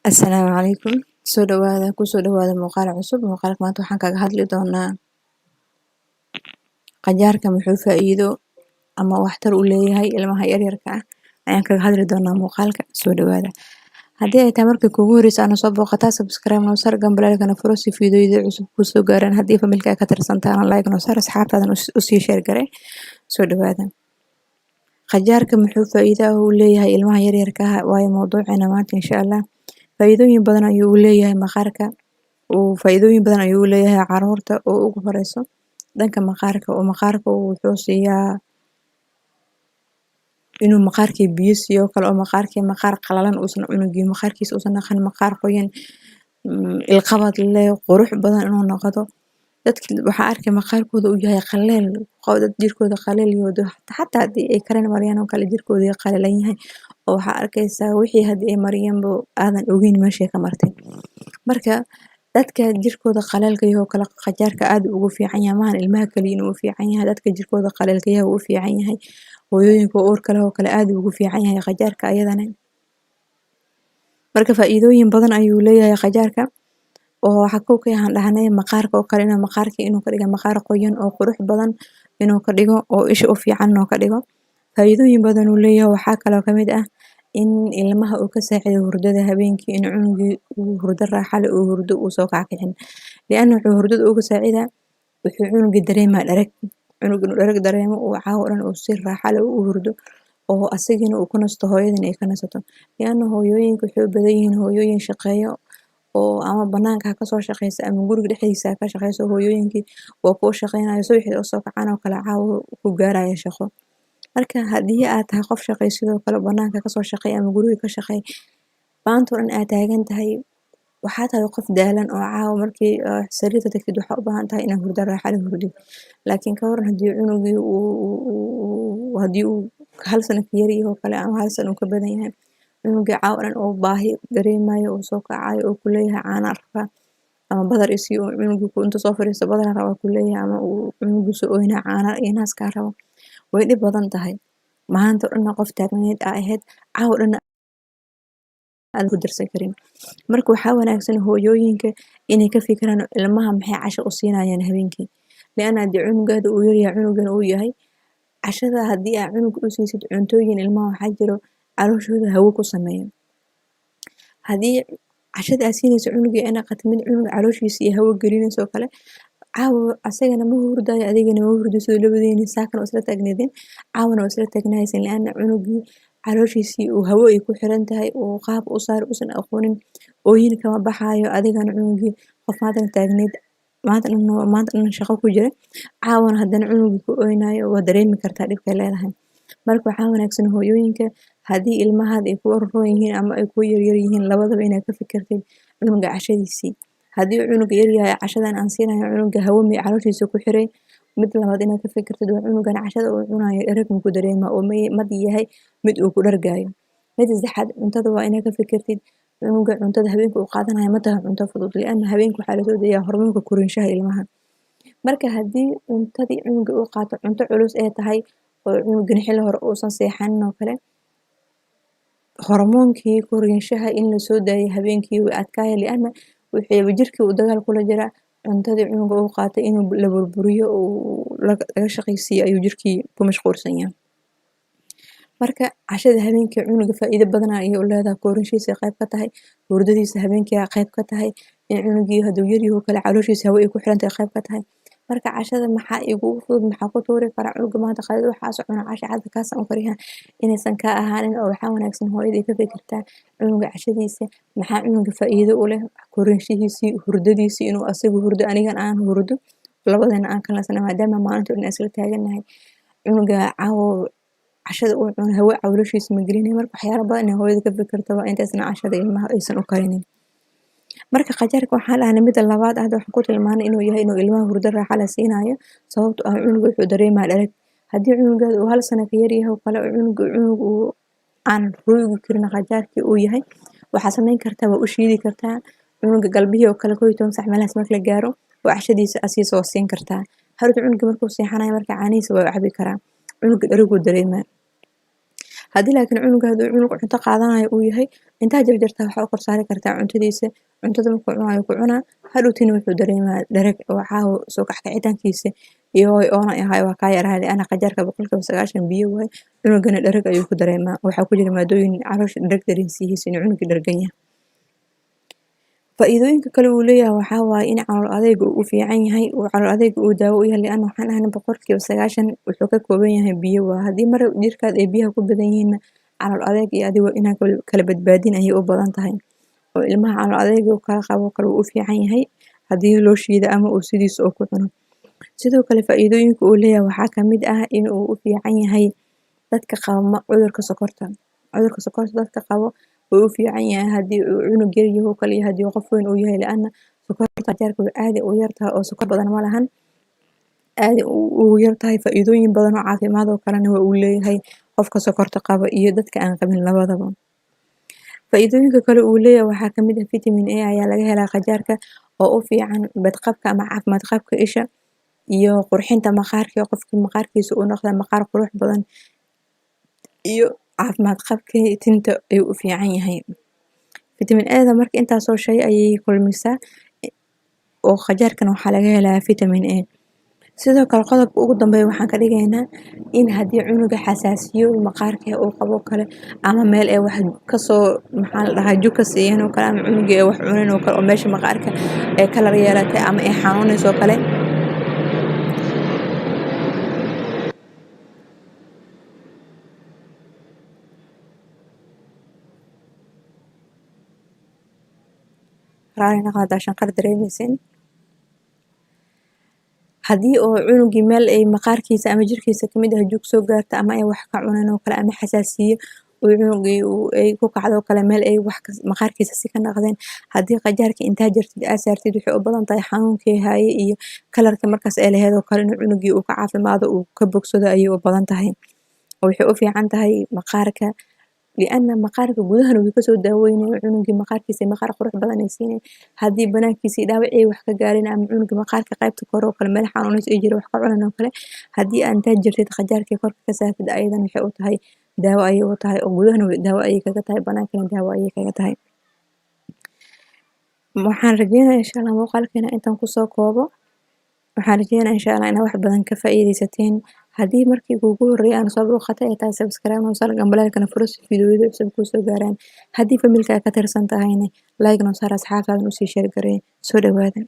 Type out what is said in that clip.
Asalaamu calaykum. Soo dhawaada, kusoo dhawaada muuqaal cusub. Muuqaalka maanta waxaan kaga hadli doonaa qajaarka muxuu faa'iido ama waxtar u leeyahay ilmaha yaryarka ah ayaan kaga hadli doonaa muuqaalka. Soo dhawaada. Haddii ay tahay markii kuugu horeysa aana soo booqataa, subscribe noo saar, gambaleelkana furo si fiidiyoyada cusub kuu soo gaaraan. Haddii familka ay ka tirsantaana, like noo saar, asxaabtaadana usii share garee. Soo dhawaada. Qajaarka muxuu faa'iido ah u leeyahay ilmaha yaryarka ah waayo mowduuceena maanta, insha Allah. Faa'iidooyin badan ayuu u leeyahay maqaarka, uu faa'iidooyin badan ayuu u leeyahay caruurta, oo ugu horeyso dhanka maqaarka, oo maqaarka wuxuu siiyaa inuu maqaarkii biyo siiyo kale, oo maqaarkii maqaar qalalan uusan cunugii maqaarkiisa uusan naqan, maqaar qoyan, ilqabad leh, qurux badan inuu noqdo. Dadka waxaa arkay maqaarkooda uu yahay qaleel, dad jirkooda qaleel yaho, xataa haddii ay kareem mariyaan oo kale jirkooda qalalan yahay, oo waxaa arkaysaa wixii haddii ay mariyeenba aadan ogeyn meeshay ka martay. Marka dadka jirkooda qaleelka yahay oo kale qajaarka aad ugu fiican yahay. Maahan ilmaha kaliya inuu u fiican yahay, dadka jirkooda qaleelka yahay wuu u fiican yahay. Hooyooyinka uurka leh oo kale aad ugu fiican yahay qajaarka ayadana. Marka faa'iidooyin badan ayuu leeyahay qajaarka, oo waxaa kow ka yahan dhahnay maqaarka oo kale, inuu maqaarka inuu ka dhigo maqaar qoyan oo qurux badan inuu ka dhigo, oo isha u fiican inuu ka dhigo. Faa'iidooyin badan uu leeyahay waxaa kaloo kamid ah in ilmaha uu ka saacido hurdada habeenkii, in cunugii uu hurdo raaxa leh uu hurdo, uu soo kackicin, li'anna wuxuu hurdada uga saacidaa, wuxuu cunuga dareemaa dharag. Cunug inuu dharag dareemo, uu caawa dhan uu si raaxa leh u hurdo, oo asagina uu ku nasto, hooyadana ay ka nasato, li'anna hooyooyinka waxay u badan yihiin hooyooyin shaqeeyo, oo ama banaanka ha kasoo shaqeyso ama guriga dhexdiisa ha ka shaqeyso. Hooyooyinkii waa kuwa shaqeynayo, subaxii usoo kacaan oo kale caawa ku gaaraya shaqo. Marka haddii aad tahay qof shaqeey, sidoo kale banaanka kasoo shaqeey ama guriga ka shaqeey, maanta oo dhan aad taagan tahay, waxaa tahay qof daalan, oo caawa markii sariirta tagtid waxaa u baahan tahay inaad hurdo raaxa leh hurdid. Laakiin ka waran haddii cunugii uu haddii uu 1 sano ka yar yahay oo kale ama 1 sano uu ka badan yahay, cunugii caawa dhan oo baahi dareemayo, uu soo kacayo, oo kuleeyahay caana rabaa ama badar isii, oo cunugii intuu soo fariisto badar rabaa kuleeyahay, ama uu cunugii soo ooynaa, caana iyo naaskaa rabo, way dhib badan tahay. Maanta oo dhan qof taagneed aa ahayd, caawa dhan aad ku darsan karin. Marka waxaa wanaagsan hooyooyinka inay ka fikiraan ilmaha maxay casho u siinayaan habeenkii, lianna haddii cunugaada uu yaryahay, cunugan uu yahay cashada, haddii aa cunuga u siisid cuntooyin, ilmaha waxaa jiro calooshooda hawo ku sameeyo. Haddii cashada aad siinayso cunugii ay noqoto mid cunuga calooshiisa iyo hawo gelinayso oo kale, caawa asagana ma hurdayo, adigana ma hurdayso. Labadiina saakana waa isla taagneedeen, caawana waa isla taagnaayeen, lianna cunugii calooshiisii uu hawo ay ku xiran tahay, uu qaab u saar uusan aqoonin, ooyin kama baxaayo. Adigana cunugii qof maantana taagneed, maanta dhan, maanta dhan shaqo ku jira, caawana haddana cunugii ku ooynayo, waa dareemi kartaa dhibkay leedahay. Marka waxaa wanaagsan hooyooyinka, haddii ilmahaada ay kuwa roon yihiin ama ay kuwa yaryar yihiin, labadaba inaad ka fikirtid cunuga cashadiisii. Haddii uu cunuga yaryahay, cashadan aan siinayo cunuga hawo may calooshiisa ku xiray? Mid labaad inaad ka fikirtid waa cunugan cashada uu cunayo dhereg ma ku dareema, oo mad yahay mid uu ku dhargayo? Mid saddexaad, cuntada waa inaad ka fikirtid cunuga cuntada habeenka uu qaadanayo ma tahay cunto fudud, lianna habeenka waxaa lasoo deeyaa hormoonka koriinshaha ilmaha. Marka haddii cuntadii cunuga uu qaato cunto culus ay tahay, oo cunugan xilli hore uusan seexanin oo kale, hormoonkii koriinshaha in lasoo daayo habeenkii way adkaaya, lianna wixii jirkii uu dagaal kula jiraa cuntadii cunuga uu qaatay inuu la burburiyo oo laga shaqaysiiyo ayuu jirkii ku mashquulsan yahay. Marka cashada habeenkii cunuga faa'iido badan ayay u leedahay: koriinshihiisa qayb ka tahay, hurdadiisa habeenkii qayb ka tahay, in cunugii hadduu yaryahay oo kale calooshiisa hawo ay ku xiran tahay qayb ka tahay. Marka cashada maxaa igu fudud, maxaa ku tuuri karaa cunuga maanta qadada, waxaas cuna, casha cada kaasaan u kariyaa, inaysan kaa ahaanin, oo waxaa wanaagsan hooyada ay ka fikirtaa cunuga cashadiisa maxaa cunuga faa'iido u leh, koriinshihiisii, hurdadiisii, inuu asaga hurdo, anigan aan hurdo, labadeena aan kala nasano, maadaama maalinta dhan isla taagannahay. Cunuga caawo cashada uu cuno hawo calooshiisa ma gelinayo? Marka waxyaalo badan inay hooyada ka fikirto waa intaysna cashada ilmaha aysan u karinin. Marka qajaarka waxaan dhahnay, midda labaad hadda waxaan ku tilmaanay inuu yahay inuu ilmaha hurdo raaxa la siinayo, sababtoo ah cunuga wuxuu dareemaa dhereg. Haddii cunugaada uu 1 sano ka yaryahay oo kale, cunuga cunug uu aan ruugi karin qajaarkii uu yahay, waxaa sameyn kartaa waa u shiidi kartaa cunuga galbihii oo kale, 11 sac meelahaas marka la gaaro, oo cashadiisa asiisa waa siin kartaa. Hadhowto cunuga markuu seexanayo, marka caanihiisa waa cabi karaa, cunuga dheriguu dareemaa. Haddii laakiin cunuga hadduu cunug cunto qaadanayo uu yahay, intaa jarjartaa waxaa u kor saari kartaa cuntadiisa. Cuntada markuu cunayo ku cunaa, hadhowtiina wuxuu dareemaa dhereg oo caawa soo kackicitaankiisa iyo oona ahay waa kaa yarahay, liana qajaarka 90% biyo waaye. Cunugana dhereg ayuu ku dareemaa. Waxaa ku jira maadooyin caloosha dhereg dareensiiyeysa inuu cunugii dhergan yahay. Faa'iidooyinka kale uu leeyahay waxaa waaye in calool adeyga uu u fiican yahay, uu calool adeyga uu daawo u yahay, liana waxaan dhahnay 90% wuxuu ka kooban yahay biyo waa. Haddii mar jirkaada ay biyaha ku badan yihiinna, calool adeyg iyo adiga inaa kala badbaadin ayay u badan tahay. Oo ilmaha calool adeyga uu kala qabo kale wuu u fiican yahay haddii loo shiido ama uu sidiisa oo ku cuno. Sidoo kale faa'iidooyinka uu leeyahay waxaa kamid ah in uu u fiican yahay dadka qaba cudurka sokorta. Cudurka sokorta dadka qabo wuu u fiican yahay haddii uu cunug yar yahay oo kale iyo haddii qof weyn uu yahay, liana sokorta qajaarka way aad u yar tahay oo sokor badan ma lahan, aad ugu yar tahay. Faa'iidooyin badan oo caafimaad oo kalena waa uu leeyahay qofka sokorta qaba iyo dadka aan qabin labadaba. Faa'iidooyinka kale uu leeyahay waxaa kamid ah vitamin A ayaa laga helaa qajaarka oo u fiican badqabka ama caafimaad qabka isha iyo qurxinta maqaarka, qofka maqaarkiisa uu noqdo maqaar qurux badan, iyo caafimaad qabka tinta ayuu u fiican yahay. Vitamin A da marka intaasoo shay ayay kulmisaa, oo qajaarkana waxaa laga helaa vitamin A. Sidoo kale qodobka ugu dambeeya waxaan ka dhigaynaa in haddii cunuga xasaasiyo maqaarka uu qabo kale, ama meel ay wax kasoo, maxaa la dhahaa, jug ka siiyeen oo kale, ama cunugii ay wax cuneen oo kale oo meesha maqaarka ay kalar yeelatay ama ay xanuunayso oo kale, raali noqo haddaa shanqar dareemeysin. Haddii oo cunugii meel ay maqaarkiisa ama jirkiisa kamid ah jug soo gaarto, ama ay wax ka cuneen oo kale, ama xasaasiyo uu cunugii ay ku kacdo oo kale, meel ay wax maqaarkiisa si ka noqdeen, haddii qajaarka intaa jartid aa saartid, waxay u badan tahay xanuunkii haaye iyo kalarka markaas ay lahayd oo kale inuu cunugii uu ka caafimaado, uu ka bogsado ayay u badan tahay. Waxay u fiican tahay maqaarka, liana maqaarka gudahana wuu kasoo daaweynaya cunugii, maqaarkiisa maqaar qurux badan ay siinay. Haddii banaankiisa dhaawacii wax ka gaarin, ama cunuga maqaarka qaybta kore oo kale meel xanuunayso ay jiro wax ka cunan oo kale, haddii aad intaa jirtid qajaarkii korka ka saartid, ayadan waxay u tahay daawo ayay u tahay, oo gudahana daawo ayay kaga tahay, banaankana daawo ayay kaga tahay. Waxaan rajeynayaa insha Allah muuqaalkeena intaan kusoo koobo. Waxaan rajeynayaa insha Allah inaad wax badan ka faa'iidaysateen. Haddii markii kuugu horreeyay aan soo booqatay ay tahay, subscribe noo saar, gambaleelkana furo si fiidiyowyada cusub kuu soo gaaraan. Haddii familka ka tirsan tahayna, like noo saar, asxaabtaadana usii share garee. Soo dhawaada.